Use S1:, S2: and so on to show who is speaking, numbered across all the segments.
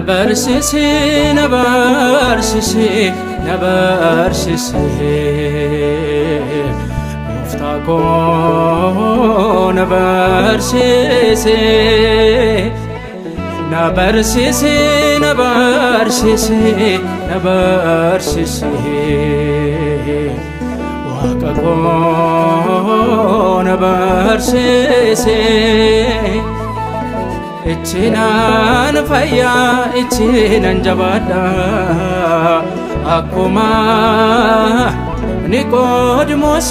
S1: barsiisi, na barsiisi, na barsiisi. Gooftaa koo na barsiisi. Na barsiisi, na barsiisi, na barsiisi. Waaqa koo na barsiisi. Ittiinan fayyaa, ittiinan jabaadha, akkuma Niqoodimoos.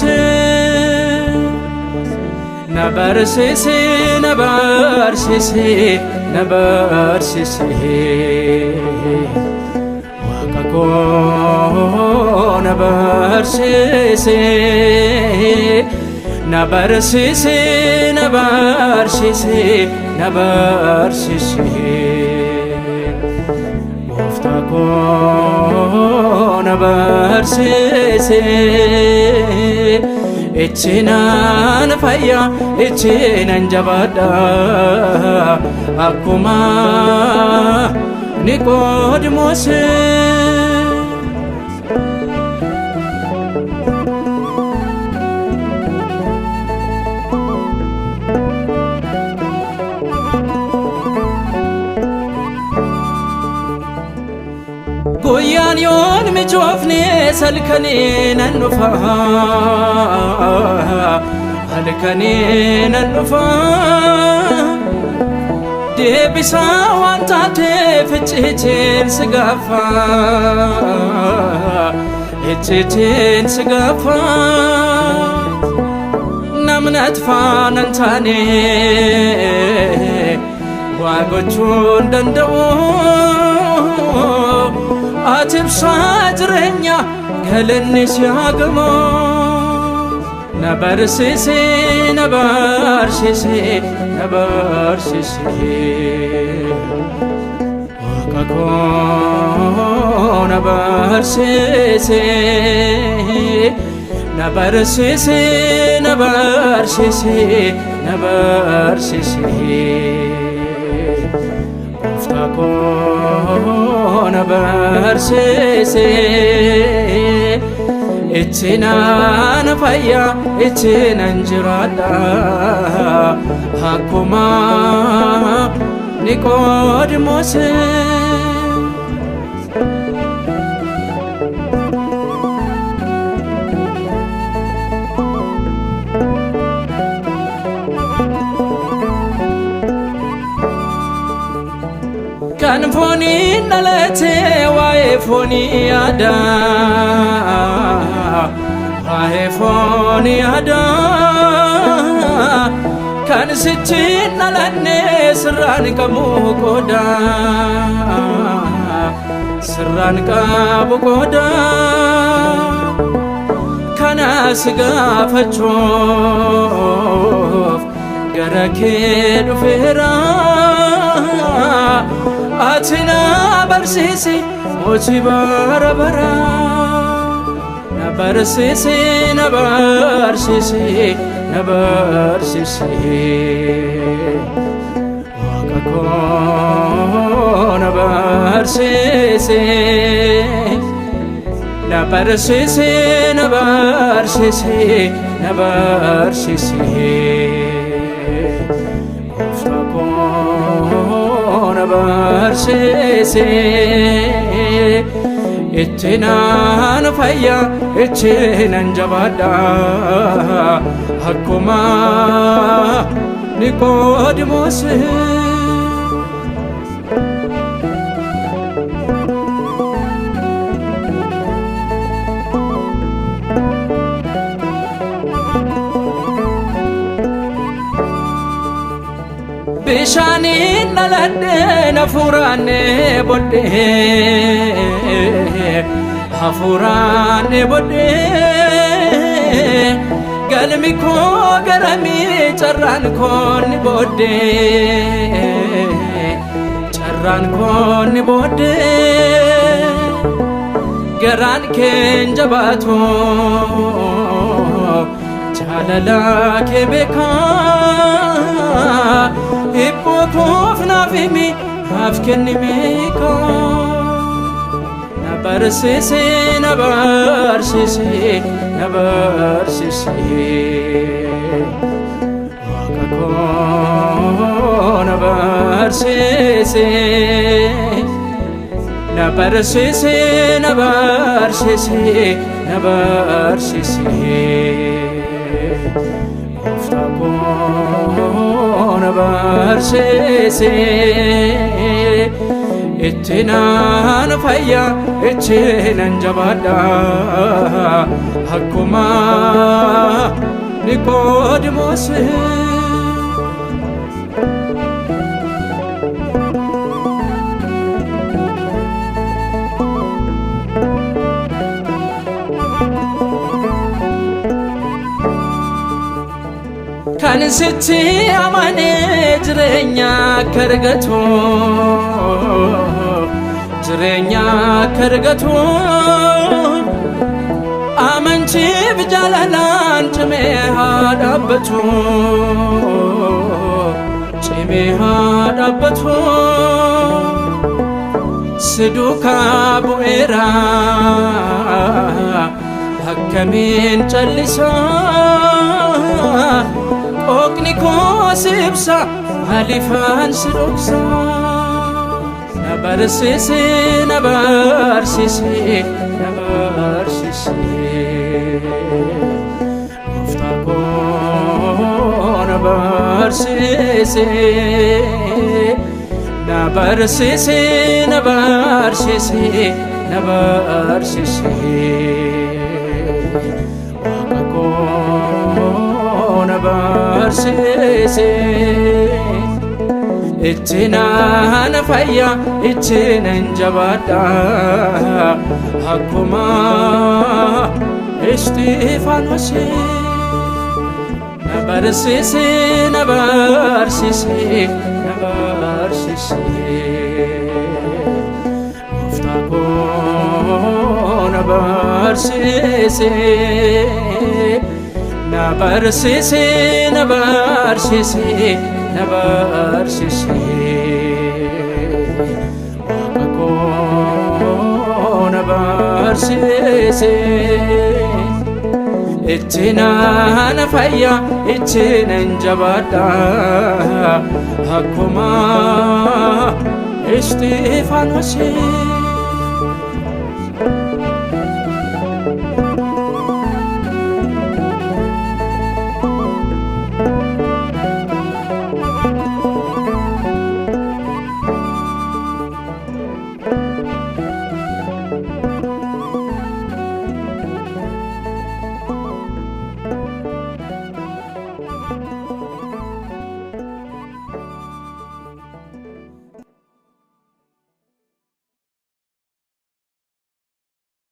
S1: Na barsiisi, na barsiisi, na barsiisi. Waaqa koo na barsiisi. Na barsiisi, na barsiisi, na barsiisi. Gooftaa koo na barsiisi. Ittiinan fayyaa, ittiinan jabaadha, akkuma Niqoodimoos. Guyyaan yoon mijoofne salkanii nan dhufa, halkanii nan dhufa. Deebisaa waan taateef icciitiin si gaafa, icciitiin si gaafa. Namni faana hin taane waa gochuu hin danda'u. Ati ibsaa jireenya, galanni si haa gamu. Na barsiisi, na barsiisi, na barsiisi. Waaqa koo na barsiisi. Na barsiisi, na barsiisi, na barsiisi. Gooftaa koo na barsiisi. Ittiinan fayyaa, ittiinan jiraadha, akkuma Niqoodimoos. Kan fooniin dhalate waa'ee foonii yaada. Waa'ee foonii yaada. Kan sichi dhalanne sirraan qabu qooda. Sirraan qabu qooda. Kanas gaafachuuf gara kee dhufeera. Ati na barsiisi, mootii bara bara. Na barsiisi, na barsiisi, na barsiisi. Waaqa koo na barsiisi. Na barsiisi, na barsiisi, na barsiisi. Gooftaa koo na barsiisi. Ittiinan fayyaa, ittiinan jabaadha, akkuma Niqoodimoos. Bishaaniin dhaladheen hafuuraan bodhee, hafuuraan bodhee. Galmi koo garamii, carraan koo ni booddee, carraan koo ni booddee. Garaan keen jabaatu jaalala kee beekaa, hibboo koof naaf himi, Naaf kenni meeqaa. Na barsiisi na barsiisi na barsiisi Waaqa koo na barsiisi na barsiisi na barsiisi na barsiisi Gooftaa koo na barsiisi itti naan fayya itti nan jabaadha akkuma Niqoodimoos. Kan sitti amanee jireenya akka argatu jireenya akka argatu amantiif jaalalaan cimee haa dhaabbatu cimee haa dhaabbatu si duukaa bu'eera akkamiin callisaa qooqni koo si ibsa maaliifaan si dhoksa na barsiisi na barsiisi na barsiisi Gooftaa koo na barsiisi na barsiisi na barsiisi na barsiisi Waaqa koo na barsiisi itti naan fayya itti nan jabaadha akkuma Isxifaanos. Na barsiisi na barsiisi na barsiisi Gooftaa koo na barsiisi na barsiisi na barsiisi na barsiisi Waaqa koo na barsiisi itti naan fayya itti nan jabaadha akkuma Isxifaanos.